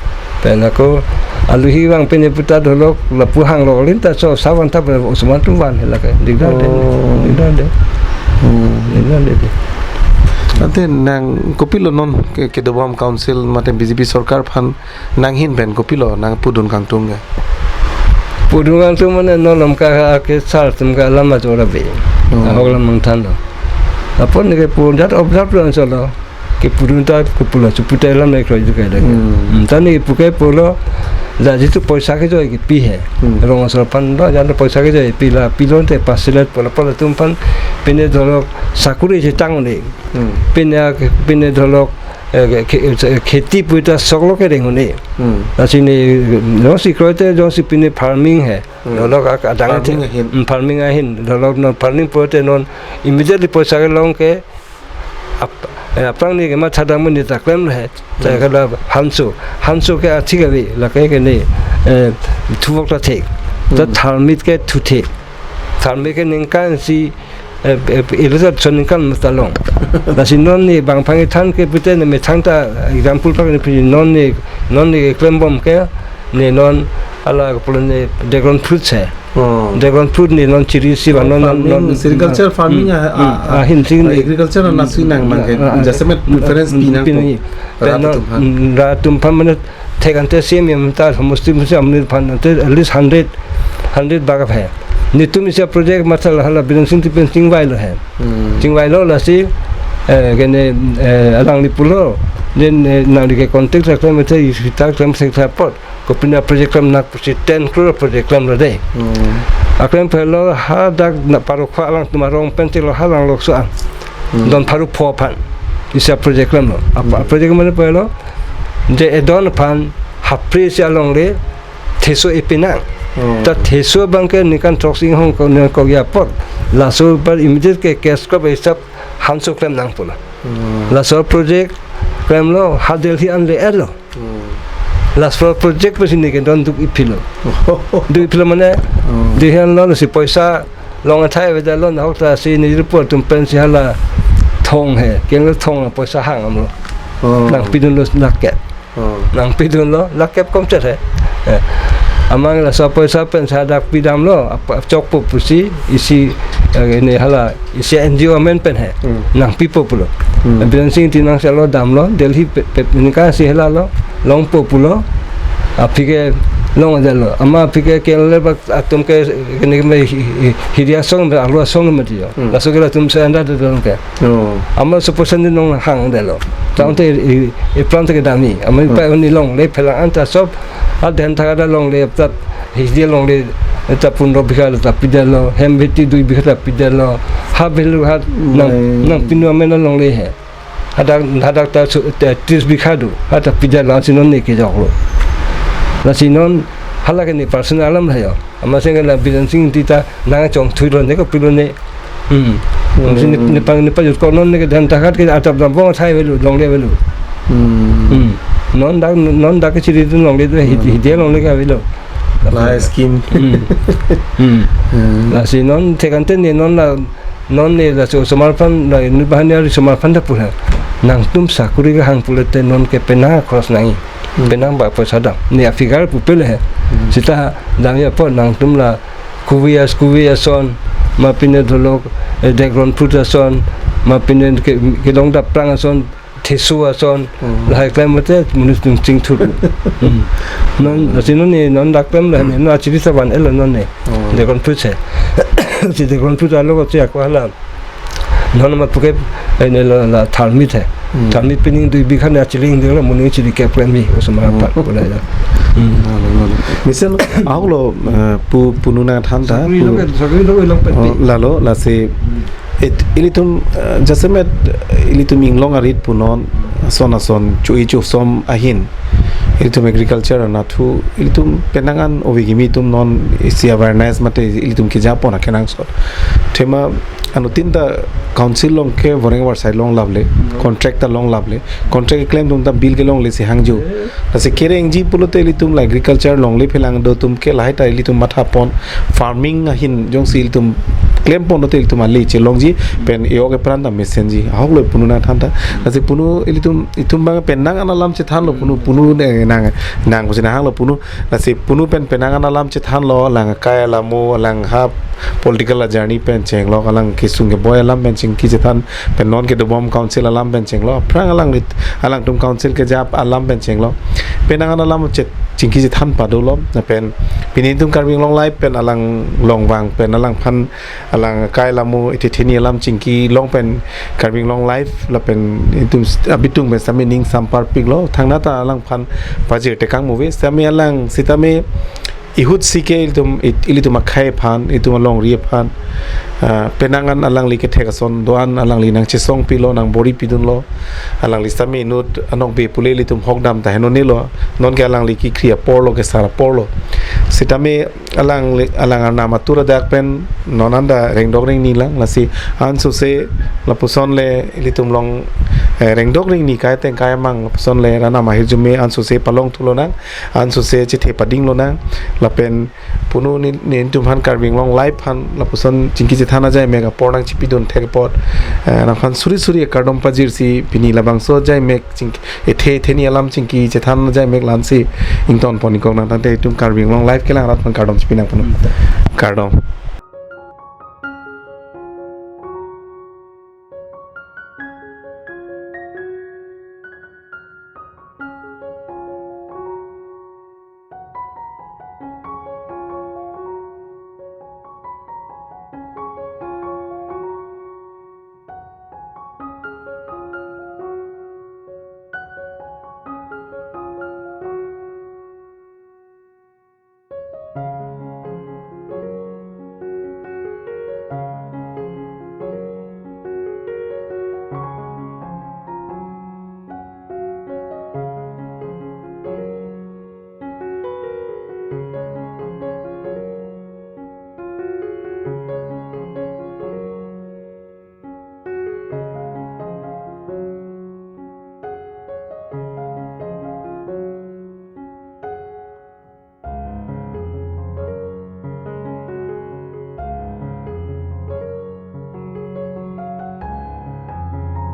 Pen ako aluhi vang pine puta dolok lapu hang lo lin ta so savan ta pen osomar atum van he lake. Digdar de. Oh. Digdar de. Hmm. Digdar de. Ante nang kopilo non ke, kedobom council mate B J P sorkar aphan nanghin pen kopilo nang pudun kangtung ke? Pudun kangtung mane non lamka ke sar atum ke alam ajo ra be. Oh. Ahok lam mangthan lo. Apot ne ke pudun jat observe lo ansolo. Kepudun ta kepulo chupute lam le kroi jukai da. Hmm. Hmm, ta ne puke pulo, ja jitu poisa kejoi kepi he. Hmm. Rong asor aphan lo, ja poisa kejoi pi la, pilo te pasilet pulo pulo atum aphan pine dolok sakuri chetang un-e. Hmm. Pine ak-, pine dolok, eh, ke-, ke-, kheti pu ta sok lo kereng un-e. Hmm. Lasi ne, jongsi kroi te, jongsi pine farming he. Hmm. Dolok ak-, adang Farming te, ahin. Hmm, farming ahin. Dolok non farming pulote non immediately poisa kelong ke ap-, eh, aphrang ne kematha dam un-e ta klem lo he. Ta Hmm. kala hanso. Hanso ke athik ave, lake ke ne, eh, thuvok ta thek. Ta Hmm. tharmit ke thu thek. Tharmit ke ningkan isi, eh, eh, iliza son ningkan mata long. Lasi non ne bang phangi than ke pute ne methang ta example pak ne pi non ne, non ne klembom ke ne non hala pulo ne dragon fruit he. Oh. Dragon fruit ne non chiri si ba non, non, Farming, non, sericulture farming hmm, ah, hmm, ah, ah, hin sing ah, ne. Agriculture na sui nang mang ke. Ah, ah, jasemet preference hmm, pinang pin po. Ni. Rat Pen non, atum aphan. Hmm, rat atum aphan mane thek ante same yam ta homosti musi amni aphan ante at least hundred, hundred bag he. Netum isi project mathal hala Biren Singti pen chingvai lo he. Hmm. Chingvai lo lasi, eh, kene, eh, alangli pulo. Then, eh, nangli ke contact sa klem isi ta klem sek ta apot. Kopine project klem nang pusi ten crore project klem lo de. Hmm. Aklem phelo hadak na parokho alang atum arong pen chelo halang lokso an. Hmm. Don pharo pho aphan. Isi project klem lo. Apa Hmm. project mane phelo? Je edon aphan hapre isi alongle theso epi nang. Hmm. Ta theso abang ke ningkan throksi hong ko ne ko ya apot. Laso apar immediate ke cash crop hisap hanso klem nang pulo. Hmm. Laso project klem lo ha Delhi an le-et lo. Hmm. Laso project pusi ne ke don duk-ik philo. Duk-ik philo mane, Hmm. Delhi an lo lasi poisa long athai ave da lo, nahok ta si ne report atum pen si hala thong he. Keng lo thong poisa hang am lo. Hmm. Nangpidun lo lakh kep. Hmm. Nangpidun lo lakh kep komchet he. Eh. Amang laso poisa pen si hadak pidam lo, ap-, chokpo pusi isi, eh, ne hala isi N G O amen pen he. Hmm. Nangpipo pulo. Hmm. Biren Singti nang selo dam lo, Delhi pe, pe, ningkan isi hela lo, longpo pulo. Aphi ke long-et lo. Amat aphi ke kele bak atum ke kene ke me hi, hi, hiri asong, alu asong mati yo. Hmm. Laso ke latum se anda de dong ke. Oh. Amat so percent nong hang de lo. Ta ante i, i, i plant ke dami. Amat Hmm. pa ni longle phelang anta sob. Adhen thak ada longle ta hidi longle ta pundro bigha ta pidetlo. Hem bheti dui bigha ta pidetlo. Ha belu ha nang, Hmm. nangpinu amen longle he. Hadak, hadak ta su-, ta tris bigha do. Ha ta pidetlo, lasi non ne kejok lo. Lasi non hala ke ne personal alam la yo. Amat sing la Biren Singti ta nang chongthui lo ne kopilo ne. Hmm. Hmm. Lasi ne, ne pang ne pajut ko non ne ke dhan thakat ke atap dam bong athai avelo, longle avelo. Hmm. Hmm. Non dak, non dak ke chiri tu longle tu hi, Hmm. hidi longle ke avelo. La scheme. Hmm. Hmm. Hmm. Lasi non thek ante ne non la non ne laso osomar aphan, la inut bahani ari osomar aphan ta pu he. Nangtum sakuri kehang pulote non ke penang akros nangji. Hmm. Penang bak poisa dam. Ne a-figure pupe le he. Hmm. Seta dam ya po nangtum la kuvi as, kuvi ason, ma pine dolok, eh, dragon fruit ason, ma pine ke, kelong daprang ason, theso ason, Hmm. lahai klem mate, monit atum chingthur. Hmm. Non, lasi non ne, non dak klem la, ne, non achiri saban elo non ne. Hmm. Dragon fruit he. Si dragon fruit alo ko si ako hala. Non ma puke, eh, ne la, la tharmit he. Hmm. Tharmit pining dui bigha ne achiling ding lo, monit chiri kep klem mi, osomar Hmm. aphan, bola ya. Hmm. Lalu, lalu. Misal, ahok lo, eh, pu, punu nangthan ta, Sakuri pu, lo ke, sakuri lo ilong pen oh, pi. Lalo, lasi, Hmm. It, ilitum, eh, jasemet, eh, ilitum inglong arit punon, ason ason, chu-i chusom ahin. Ilitum agriculture anatthu, ilitum penang an ove kimi atum non isi awareness mate ilitum kejapon akenangsot. Thema anuttin ta council along ke voreng varsai longlap le, contract ta longlap le, contract keklem atum ta bill kelongle si hangjo. Lasi kerengji pulote ilitum la agriculture longle phelang do atum ke lahai ta ilitum mathapon farming ahin jongsi ilitum klem pon lote ilitum ale chelongji pen e-ok epran ta mesenji. Ahok lo punu nangthan ta. Lasi punu ilitum itum abang penang an alam chethanlo punu, punu ne nang nang pusi nang hanglo punu. Lasi punu pen penang an alam chethanlo, alang akai alamo, alang ha political a journey pen chenglok, alang kesung keboi alam pen chingki chethan, pen non kedobom council alam pen chenglo, aphrang alangli alangtum council kejap alam pen chenglo. Penang an alam chet chingki chethan padolo, lapen pini itum Karbi Anglong Live pen alang longvang pen alangphan alang akai alamo ithe theni alam chingki long pen Karbi Anglong Live lapen itum s-, abitung pen sitame ning samparpiklo, thangnat ta alangphan pajir tekang move, sitame alang sitame ihut si ke ilitum it-, ilitum akhei aphan, itum alongri aphan, ah, penang an alangli kethek ason do-an alangli nangchesongpilo, nangbor-i pidunlo, alangli sitame inut anokbe pule ilitum hok dam ta henonelo, non ke alangli kekhri aporlo, kesar aporlo. Sitame alangli, alang arnam atur adak pen non an ta rengdok rengni lang, lasi ansose lapuson le ilitum long, eh, rengdok rengni kai teng kai mang lapuson le arnam ahirjume ansose palongthu lonang, ansose chethe pading lonang, lapen punu ne, netum aphan Karbi Anglong Live aphan lapuson chingki chethan ajai mek apor nangchipidun thek apot, eh, nangphan suri suri kardom pajirsi pini labangso ajai mek chingki, ithe theni alam chingki chethan ajai mek la-ansi ington pon-ikok nang, tangte itum Karbi Anglong Live kelang arat aphan kardom chipi nangpon. Kardom.